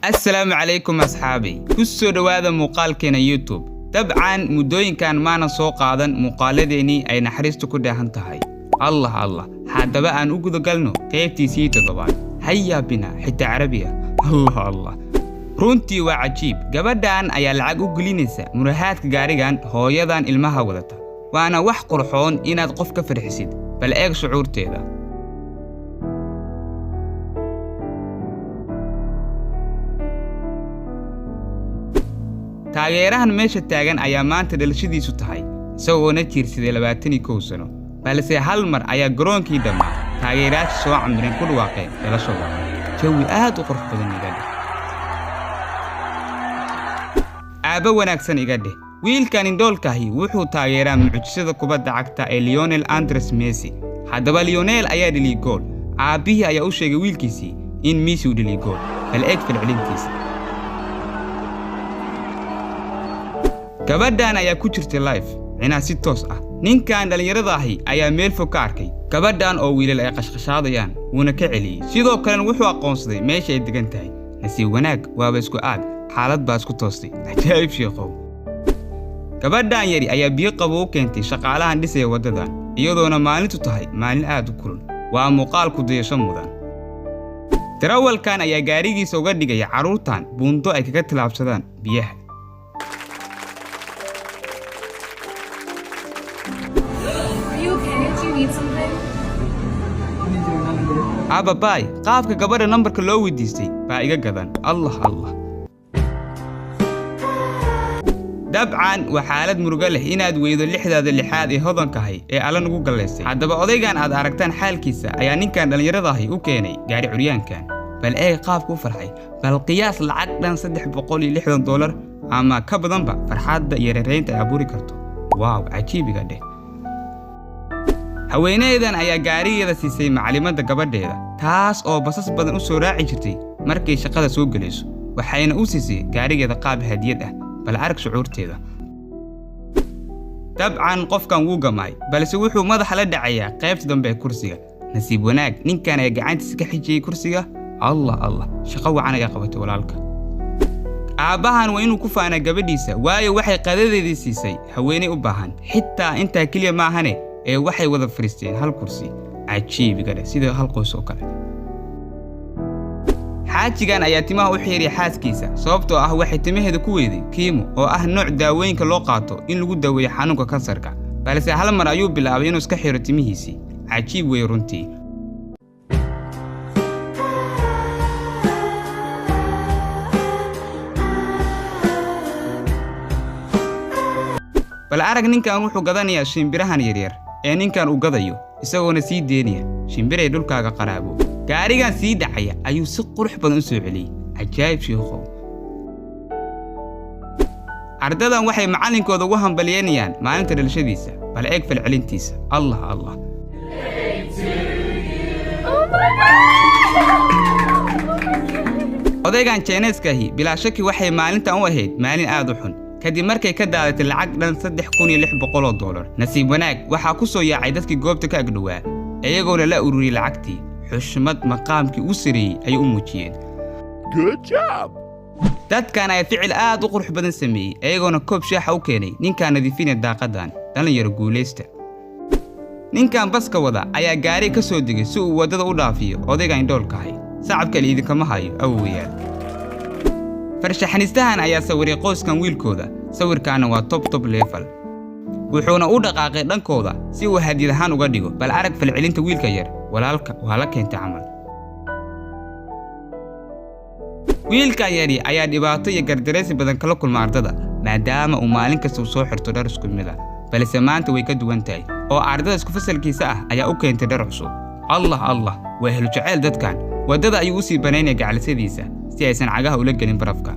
Assalaamu calaykum asxaabi, ku soo dhowaada muuqaalkeena YouTube. Dabcan muddooyinkan maanan soo qaadan muuqaaladeennii ay naxariistu ku dheehan tahay. Allah Allah, haddaba aan u gudagalno qaybtiisii toddobaad. Hayaa bina, xitaa Carabiya. Allah Allah, runtii waa cajiib. Gabadhan ayaa lacag u gelinaysa murahaadka gaarigan hooyadan ilmaha wadata, waana wax qurxoon inaad qof ka farxisid. Bal eeg shucuurteeda. Taageerahan meesha taagan ayaa maanta dhalashadiisu tahay, isagoona jiirsaday 21 sano, balse hal mar ayaa garoonkii dhammaa taageerayaasha soo camireen ku dhawaaqeen dhalasho wacan. Jawi aad u qurux badan iga dheh. Aabbo wanaagsan iga dheh. Wiilkan indhoolkahi wuxuu taageeraa mucjisada kubadda cagta ee Lionel Andres Messi. Haddaba Lionel ayaa dheliyey gool. Aabbihii ayaa u sheegay wiilkiisii in Messi uu dheliyey gool. Bal eeg falcelintiisa. Gabadhan ayaa ku jirtay live cinaa si toos ah. Ninkan dhallinyarada ahi ayaa meel fog ka arkay gabadhan oo wiilal ay qashqashaadayaan, wuuna ka celiyey. Sidoo kalena wuxuu aqoonsaday meesha ay degan tahay. Nasiib wanaag waaba isku aag, xaalad baa isku toostay. Cajaa'ib sheekhow. Gabadhan yari ayaa biyo qabo u keentay shaqaalahan dhisaya waddadan, iyadoona maalintu tahay maalin aad u kulul. Waa muuqaal ku dayasho mudan. Darawalkan ayaa gaarigiisa uga dhigaya carruurtan buundo ay kaga tillaabsadaan biyaha. Are you okay? Do you need something? Ababaay, qaabka gabadha nambarka loo weydiistay baa iga gadan. Allah Allah. Dabcan waa xaalad murugo leh inaad weydo lixdaada lixaad ee hodankahay ee alla nugu gallaystay. Haddaba odaygan aad aragtaan xaalkiisa ayaa ninkan dhallinyarada ahi u keenay gaari curyaankan. Bal eeg qaabku u farxay. Bal qiyaas lacag dhan $360 ama ka badanba farxadda iyo reeraynta ay abuuri karto. Waaw, cajiibiga dheh. Haweeneydan ayaa gaarigeeda siisay maclimadda gabadheeda, taas oo basas badan u soo raaci jirtay markay shaqada soo gelayso, waxayna u siisay gaarigeeda qaab hadiyad ah. Bal arag shucuurteeda. Dabcan qofkan wuu gamaay, balse wuxuu madaxa la dhacayaa qaybta dambe ee kursiga. Nasiib wanaag ninkan ayaa gacantiisa ka xijiyey kursiga. Allah Allah, shaqo wacan ayaa qabatay walaalka. Aabbahan waa inuu ku faanaa gabadhiisa, waayo waxay qadadeedii siisay haweeney u baahan. Xitaa intaa keliya maahane ee waxay wada fadhiisteen hal kursi. Cajiibiga dheh, sida hal qoys oo kale. Xaajigan ayaa timaha u xiiray xaaskiisa, sababtoo ah waxay timaheeda ku weyday chemo, oo ah nooc daawooyinka loo qaato in lagu daweeyo xanuunka kansarka. Balse hal mar ayuu bilaabay inuu iska xiro timihiisii. Cajiib weeye runtii. Bal arag ninkan, wuxuu gadanayaa shimbirahan yaryar ee ninkan uu gadayo, isagoona sii deynaya shimbiray dhulkaaga qaraabo. Gaarigan sii dhacaya ayuu si qurux badan u soo celiyey. Cajaa'ib sheekhow. Ardadan waxay macallinkooda ugu hambalyeynayaan maalinta dhalashadiisa. Bal eeg falcelintiisa. Allah Allah. Oh my God! Odaygan Jeeneeskahi bilaa shaki waxay maalintan u ahayd maalin aad u xun, kadib markay ka daadatay lacag dhan $3600. Nasiib wanaag waxaa ku soo yaacay dadkii goobta ka agdhowaa, iyagoona la ururiyey lacagtii. Xushmad maqaamkii u sareeyey ayay u muujiyeen. Good job. Dadkan ayaa ficil aad u qurux badan sameeyey, iyagoona koob shaaxa u keenay ninkaan nadiifinaya daaqadan. Dhalinyaro guulaysta. Ninkan baska wada ayaa gaari ka soo degay si uu waddada u dhaafiyo odayga indhoolkahay. Sacabka liidinkama hayo, awowayaal. Farshaxanistahan ayaa sawiray qoyskan wiilkooda. Sawirkaana waa top top level. Wuxuuna u dhaqaaqay dhankooda si uu hadiyad ahaan uga dhigo. Bal arag falcelinta wiilka yar. Walaalka waa la keentay camal. Wiilkan yari ayaa dhibaato iyo gardaraysi badan kala kulma ardada, maadaama uu maalin kasta uu soo xirto dhar isku mid ah. Balse maanta way ka duwan tahay, oo ardada isku fasalkiisa ah ayaa u keentay dhar cusub. Allah Allah, waa helo jeceyl dadkan. Waddada ayuu usii banaynaya gacalisadiisa si aysan cagaha ula gelin barafka.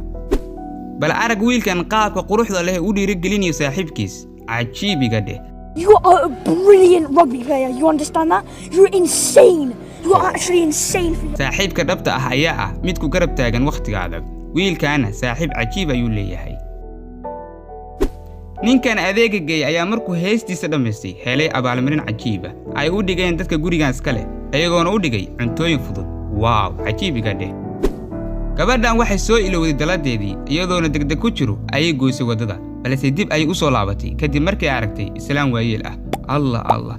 Bal arag wiilkan qaabka quruxda leh u dhiirigelinayo saaxiibkiis. Cajiibiga dheh. You are a brilliant rugby player. You understand that? You're insane. You are actually insane for Saaxiibka dhabta ah ayaa ah mid ku garab taagan wakhtiga adag. Wiilkaana saaxiib cajiib ayuu leeyahay. Ninkan adeega geeyay ayaa markuu heestiisa dhammaystay helay abaalmarin cajiiba ay u dhigeen dadka gurigan iska leh, iyagoona u dhigay cuntooyin fudud. Waaw, cajiibiga dheh. Gabadhan waxay soo ilowday daladeedii, iyadoona degdeg ku jiro ayay goysay waddada, balse dib ayay u soo laabatay kadib markay aragtay islaan waayeel ah. Allah Allah,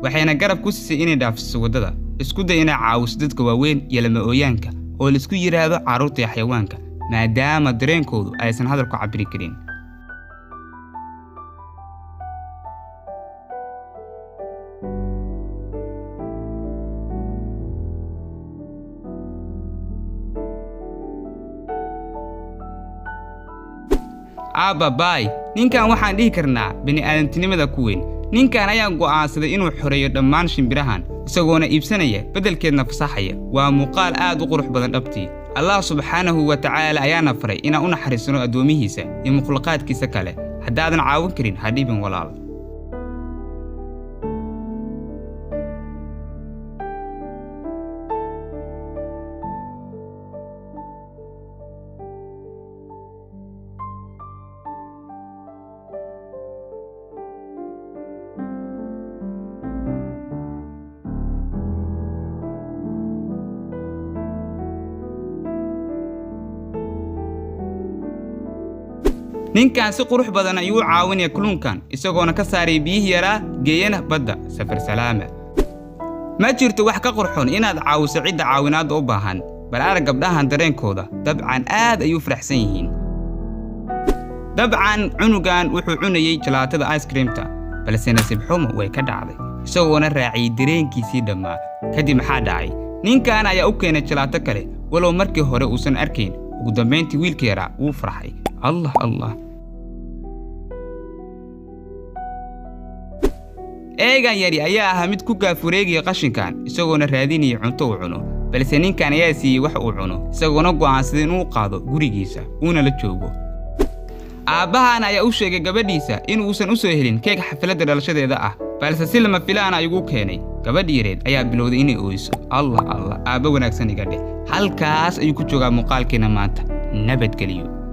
waxayna garab ku siisay inay dhaafiso waddada. Isku day inay caawiso dadka waaweyn iyo lama ooyaanka oo laisku yidhaahdo carruurta iyo xayawaanka, maadaama dareenkoodu aysan hadal ku cabbiri karin. Aabbabaay, ninkan waxaan dhihi karnaa bini'aadantinimada ku weyn. Ninkan ayaa go'aansaday inuu xoreeyo dhammaan shimbirahan, isagoona iibsanaya beddelkeedna fasaxaya. Waa muuqaal aad u qurux badan dhabtii. Allah subxaanahu wa tacaala ayaana faray inaan u naxariisano addoomihiisa iyo makhluuqaadkiisa kale. Haddaadan caawin karin, ha dhibin walaal. Ninkan si qurux badan ayuu u caawinaya kalluunkan, isagoona ka saaray biyihii yaraa, geeyana badda safar salaama. Ma jirto wax ka qurxoon inaad caawiso cidda caawinaadda u baahan. Bal arag gabdhahan dareenkooda, dabcan aad ayuu faraxsan yihiin. Dabcan cunugan wuxuu cunayey jalaatada ice creamta, balse nasiib xumo way ka dhacday, isagoona raaciyey dareenkiisii dhammaa. Kadib maxaa dhacay? Ninkan ayaa u keenay jalaato kale, walow markii hore uusan arkayn. Ugu dambayntii wiilka yaraa wuu farxay. Allah Allah, eegan yari ayaa ahaa mid ku gaafureegaya qashinkan, isagoona raadinaya cunto uu cuno, balse ninkan ayaa siiyey wax uu cuno, isagoona go'aansaday inuu qaado gurigiisa uuna la joogo. Aabbahan ayaa u sheegay gabadhiisa inuusan u soo helin keeg xafladda dhalashadeeda ah, balse si lama filaana ayugu keenay. Gabadh yareed ayaa bilowday inay ooyso. Allah Allah, aabba wanaagsan iga dheh. Halkaas ayuu ku joogaa muuqaalkeena maanta. Nabadgeliyo.